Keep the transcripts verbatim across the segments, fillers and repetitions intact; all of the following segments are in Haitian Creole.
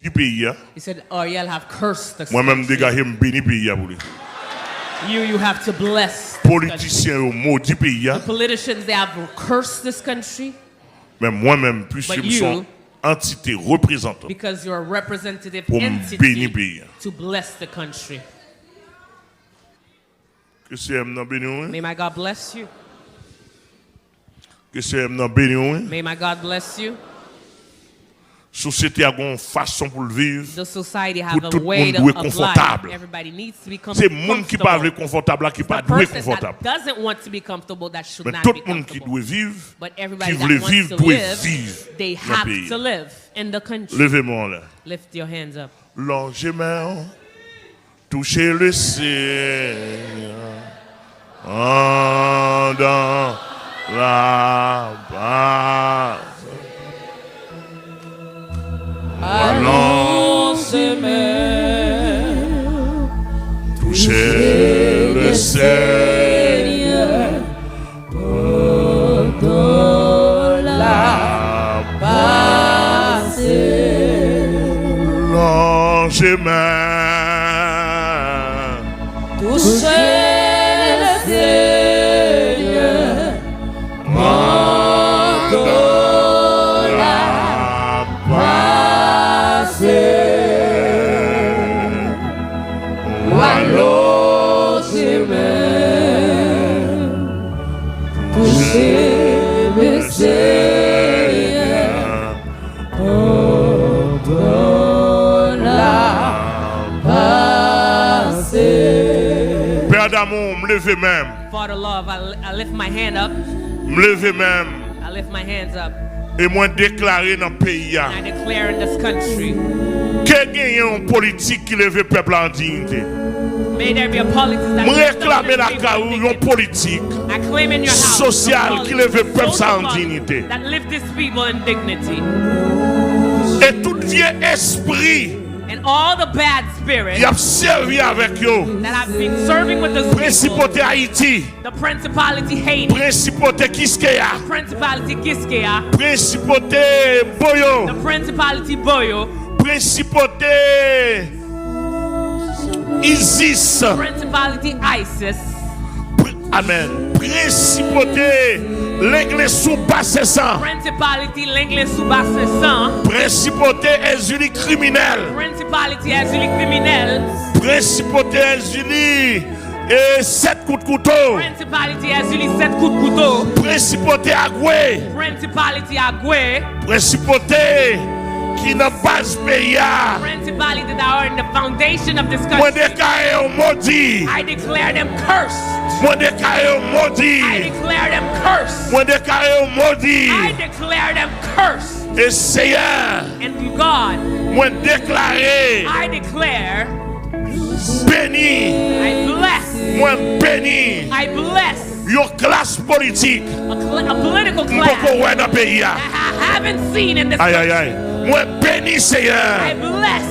Di peyi a. He said, Ariel have cursed the Mwen menm country. Degaje m beni peyi a pou li. You, you have to bless this country. Politisyen yo modi peyi a. The politicians, they have cursed this country. Men mwen menm, piske But m son you, antite reprezantan, because you're a representative pou m beni entity, peyi a. To bless the country. Ke Seyè m nan beni w, wi. May my God bless you. Ke Seyè m nan beni w, wi. May my God bless you. Sosyete a gen yon fason pou l viv. The society Pou have a tout way moun dwe of life. Konfòtab. Everybody needs to be com- Se moun ki pa vle comfortable. Konfòtab la ki The pa dwe person Konfòtab. That doesn't want to be comfortable, that should Men not tout be moun ki comfortable. Dwe viv, But everybody ki that vle wants viv, to dwe live, viv they nan have peyi to a. Live in the country. Leve men w anlè. Lift your hands up. Lonje men w, touche le Seyè andan la pa. Alonje men w, touche le Seyè andan la pase. Lonje men. Touche le Seyè andan la pase. Alonje men. Touche le Seyè andan la pase. Pè damou, m leve men m. Father love, I, I lift my hand up. M leve men m. I lift my hands up. E mwen deklare nan peyi a. And I declare in this country. Ke genyen yon politik ki leve pèp la an diyite. May there be a politics that Mwen lifts the reklame people lakay ou with yon dignity. Politik I claim in your house sosyal a ki leve pèp sa an politics, diyite. That lift these people in dignity. E tout vye espri And all the bad spirits y ap sèvi avèk yo. That have been serving with the Prensipote Ayiti. The principality Haiti. Prensipote Kiskeya. Principality Kiskeya. Prensipote Boyo. The principality Boyo. Prensipote Isis. Principality Isis. Amen. Prensipote Lenglesou Basensan. Principality Lenglesou Basensan. Prensipote Èzili kriminèl. Principality Èzili kriminèl. Prensipote Èzili e sèt kout kouto. Principality Èzili sèt kout kouto. Prensipote Agwe. Principality Agwe. Prensipote ki nan baz peyi a. Principality that are in the foundation of this Mwen country. Deklare yo modi. I declare them cursed. Mwen deklare yo modi. I declare them cursed. Mwen deklare yo modi. I declare them cursed. E Seyè, And God, mwen deklare I declare, beni. I bless, Mwen beni I bless yon klas politik a, cl- a political m poko class wè nan peyi a. That I haven't seen in this Ay, ay, country. Ay. Mwen beni, Seyè. I bless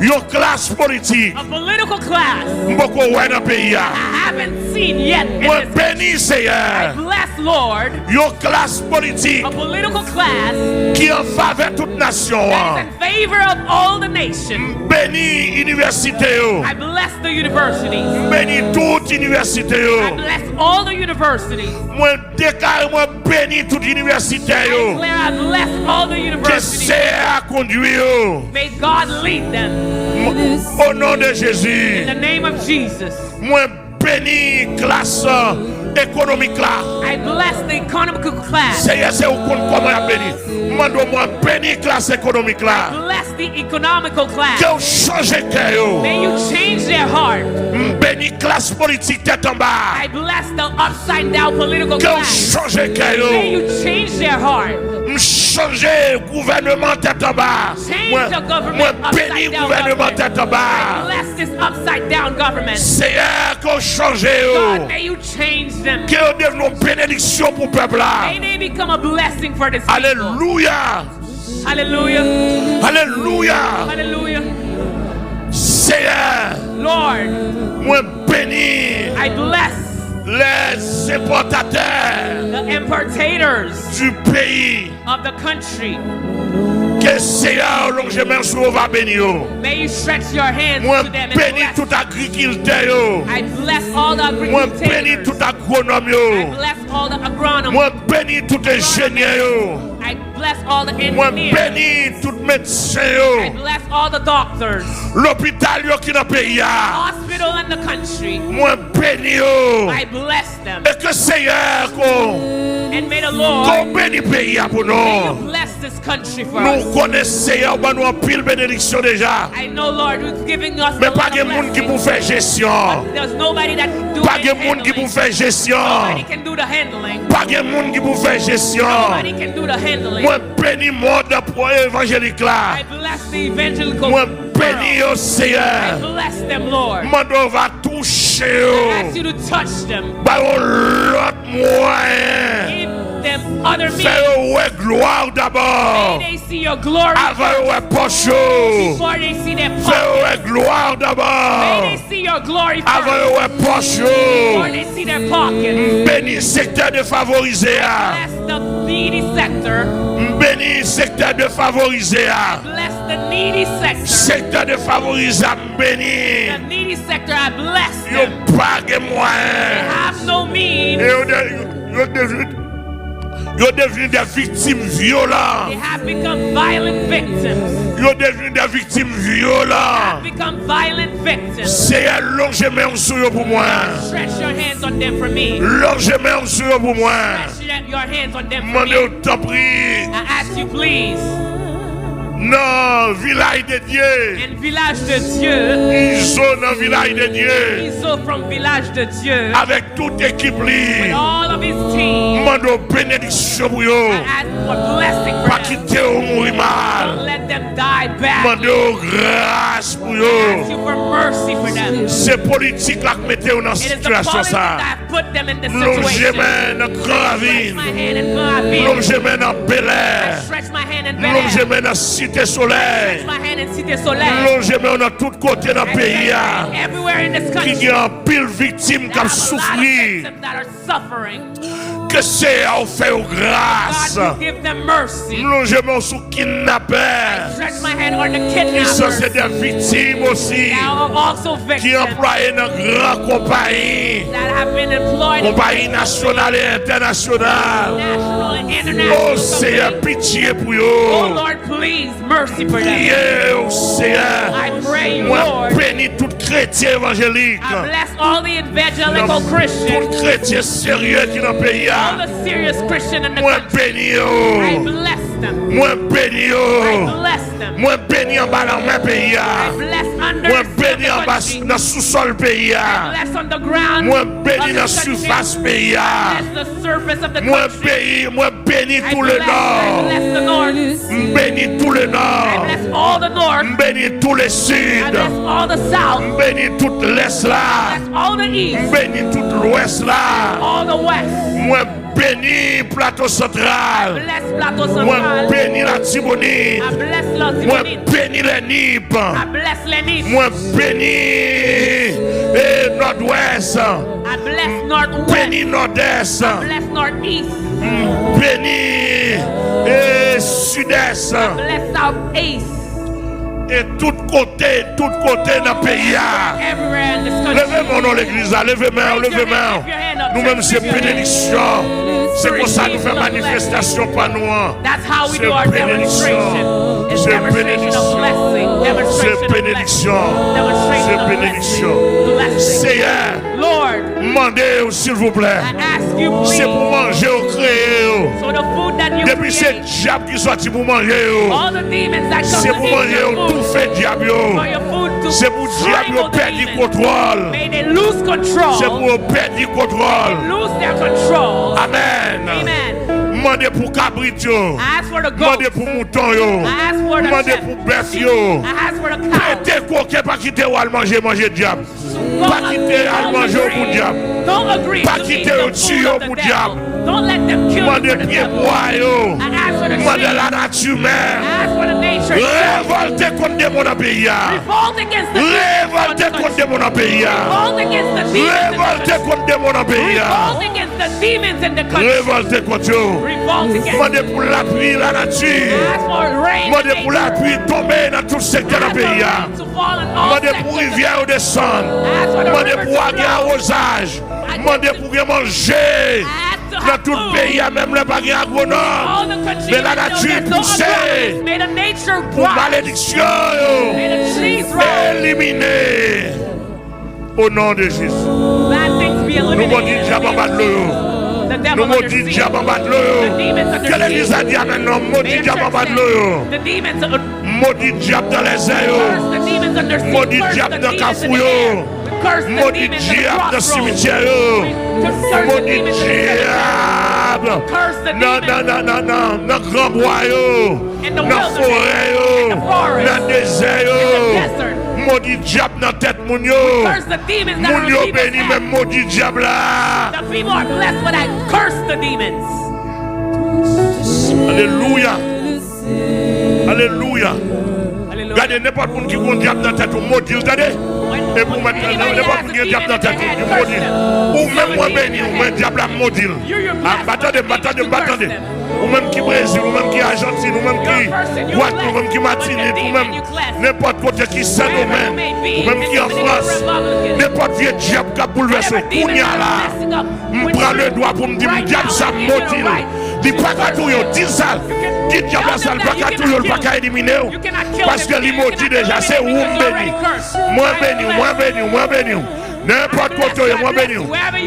Yon klas politik a political class m poko wè nan peyi a. I haven't seen yet in Mwen this beni, Seyè. I bless, Lord, Yon klas politik a political class ki an favè tout nasyon that is an. in favor of all the nation. M beni inivèsite yo. I bless the universities. M beni tout inivèsite yo. I bless all the universities. Mwen deklare mwen beni tout inivèsite I yo. Declare I bless all the Ke universities. Seyè a kondui yo. May God lead them. M- O non de Jezi, In the name of Jesus, mwen beni klas ekonomik la. I bless the economical class. Seyè, se ou konn kòman y ap beni. M mande w, mwen beni klas ekonomik la. Bless the economical class. Ke w chanje kè yo. May you change their heart. M beni klas politik tèt anba. I bless the upside down political Ke w class. Chanje kè yo. May you change their heart. M chanje gouvènman tèt anba. Change Mwen, the government mwen beni upside down gouvènman government. Tèt anba. I bless this upside down government. Seyè, ke w chanje yo. God, may you change them. Ke yo devni yon benediksyon pou pèp la. May they become a blessing for this people. Alelouya. Hallelujah. Alelouya. Hallelujah. Seyè, Lord, mwen beni I bless les importateurs the importators du pays. Of the country. Ke Seyè, lonje men sou yo, va beni yo. May you stretch your hands Mwen to them and beni bless. Tout agrikiltè yo. I bless all the Mwen beni agricultors. Tout agwonòm yo. I bless all the agronomists. Mwen beni tout enjenyè yo. I bless all the engineers. Mwen beni tout medsen yo. I bless all the doctors. Lopital yo ki nan peyi a. Hospital in the country. Mwen beni yo. I bless them. E ke Seyè ko And may the Lord ko beni peyi a pou nou. Bless this country for Nou us. Konnen Seyè ou ban nou anpil benediksyon deja. I know, Lord, you've given us Men a pa lot gen of moun ki blessings. Pou fè jesyon. There's nobody that do Pa any gen moun ki pou handling. Fè jesyon. Nobody can do the handling. Pa gen moun ki pou fè jesyon. Nobody can do the handling. Mwen beni mond evanjelik la. I bless the evangelical Mwen beni yo, Seyè. I bless them, Lord. Mande w va touche yo. I ask you to touch them. Ba yo lòt mwayen. Give them other Fè yo means. Wè glwa w dabò. May they see your glory Avan yo wè pòch yo. Before they see their Fè yo wè pockets. Glwa w dabò. May they see your glory Avan yo first. Wè pòch yo. Before they see their pockets. M beni sektè defavorize a. Bless the needy sector. M beni sektè defavorize a. Bless the needy sector. Sektè defavorize a, m beni. The needy sector, I bless Yo them. Pa gen They mwayen. Have no means. E yo, de, yo, yo devni, yo devni de viktim vyolan. They have become violent victims. Yo devni de viktim vyolan. Have become violent victims. Seyè, lonje men w sou yo pou mwen. Stretch your hands on them for me. Lonje men w sou yo pou mwen. Stretch your hands on them for Mande me. W tanpri. I ask you, please. Nan vilaj de Dye. In Village de Dieu. Izo nan vilaj de Dye. Izo from Village de Dieu. Avèk tout ekip li. With all of his team. Mande w benediksyon pou yo. I ask for blessing for Pa them. Kite yo mouri mal. Don't let them die badly. Mande w gras pou yo. I ask you for mercy for them. Se politik la k mete yo nan It is the sitiyasyon politics sa. That put them in this Lonje situation. Men nan Gran Ravin. Stretch my hand in Gran Ravin. Lonje men nan Bèlè. I stretch my hand in Bèlè. Lonje men nan Site Solèy. Stretch my hand in Cité Soleil. Lonje men nan tout kote nan peyi a. Everywhere in this country. Ki gen anpil viktim k ap soufri. That are suffering. Ke Seyè ou fè yo gras. God, you give them mercy. M lonje men w sou kidnapè. I stretch my hand on the kidnappers. Ki sanse de viktim osi. That are also victims. Ki anplwaye nan gran konpayi. That have been employed in Konpayi nasyonal e entènasyonal. National and international O Seyè, company. Pitye pou yo. Oh Lord, please, mercy for them. Priye yo, Seyè. I pray you, Lord. Mwen beni tout kretyen evanjelik. I bless all the evangelical Christians. Tout kretyen serye ki nan peyi a. All the serious Christian in the Mwen country. Beni yo. I bless them. Mwen beni yo. I bless them. Mwen beni anba lanmè peyi a. I bless under Mwen beni anba nan sousòl peyi a. I bless on the ground Mwen beni nan sifas peyi a. I bless the surface of the Mwen country. Beni, mwen beni I tou le bless, I nò. Bless the north. M beni tou le nò. I bless all the north. M beni tou le sid. I bless all the south. M beni tout lès la. I bless all the east. M beni tout lwès la. All the west. Mwen beni plato santral. I bless Plateau Central. Mwen beni Latibonit. I bless Latibonit. Mwen beni Lènip. I bless Lènip. Mwen beni e nòdwès. I bless northwest. Beni nòdès. I bless northeast. Beni e sidès. I bless southeast. E tout kote, tout kote nan peyi a. Everywhere in this country. Leve men w non legliz la, leve men w, leve men w. Nou menm se benediksyon. Se konsa nou fè manifestasyon pa nou an. That's how we do our demonstration. It's demonstration of blessing. Demonstration of blessing. Demonstration of blessing. Blessing. Seyè, Lord, m mande w silvouplè. I ask you, please. Se pou manje yo kreye yo. So the food that you Depi se create, dyab ki sòti pou manje yo. All the demons that come to eat your food, Se pou manje yo toufe dyab yo. For your food to strangle the demons. Se pou dyab yo pèdi kontwòl. May they lose control. Se pou yo pèdi kontwòl. They lose their control. Amèn. Amen. Mande pou kabrit yo. I ask for the goats. Mande pou mouton yo. I ask for the sheep. Mande pou bèf yo. I ask for the cows. Pete koken, pa kite yo al manje, manje dyab. Pa kite yo al manje yo pou dyab. Don't agree to eat the food of the devil. Pa kite yo tiye yo pou dyab. Don't let them kill you for the devil. Mande pyebwa yo. I ask for the trees. Mande lanati menm. I ask for the nature itself. Revòlte kont demon nan peyi a. Revolt against the demons on the country. Revòlte kont demon nan peyi a. Revolt against the demons in the country. Revòlte kont demon nan peyi a. Revolt against the demons in the country. Revòlte kont yo. Revolt against. Mande pou lapli lanati. Ask for rain in nature. Mande pou lapli tonbe nan tout sektè nan peyi a. Ask for rain to fall in all sectors of the country. Mande pou rivyè yo desann. Ask for the rivers to flow. Mande pou gen awozaj. Mande pou gen manje nan tout peyi a, menm lè pa gen agwonòm. Men lanati pouse pou malediksyon yo elimine. O non de Jezi. Nou modi dyab anba dlo yo. Nou modi dyab anba dlo yo. Ke legliz la di amèn non, modi dyab anba dlo yo. Modi dyab nan lèzè yo. Modi dyab nan kafou yo. Modi dyab nan simityè yo. Modi dyab nan, nan, nan, nan, nan, nan granbwa yo, nan forè yo, nan dezè yo. Modi dyab nan tèt moun yo. Moun yo beni, men modi dyab la. Alelouya. Alelouya. Gade, nenpòt moun ki gon dyab nan tèt ou, modi l, tande. E pou mèt, nenpòt moun ki gen dyab nan tèt ou, di modi l. Ou menm, mwen beni w, men dyab la, m modi l. A, m pa tande, m pa tande, m pa tande. Ou menm ki Brezil, ou menm ki Ajantin, ou menm ki Gwadloup, ou menm ki Matinik, ou menm nenpòt kote ki Sendomeng, ou menm ki an Frans, nenpòt vye dyab k ap boulvèse w, kounye a la, m pran ledwa pou m di m, dyab sa, m modi l. Li pa ka touye w, di l sa. Di dyab la sa, li pa ka touye w, li pa ka elimine w. Paske li modi deja, se ou m beni. Mwen beni w, mwen beni w, mwen beni w. Nenpòt kote w ye, mwen beni w.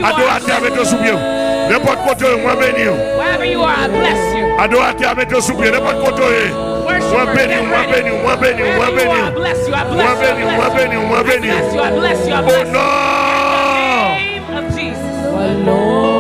Adoratè a, mete w sou pye w. Nenpòt kote w ye, mwen beni w. Adoratè a, mete w sou pye, nenpòt kote w ye. Mwen beni w, mwen beni w, mwen beni w, mwen beni w. Mwen beni w, mwen beni w, mwen beni w. O non.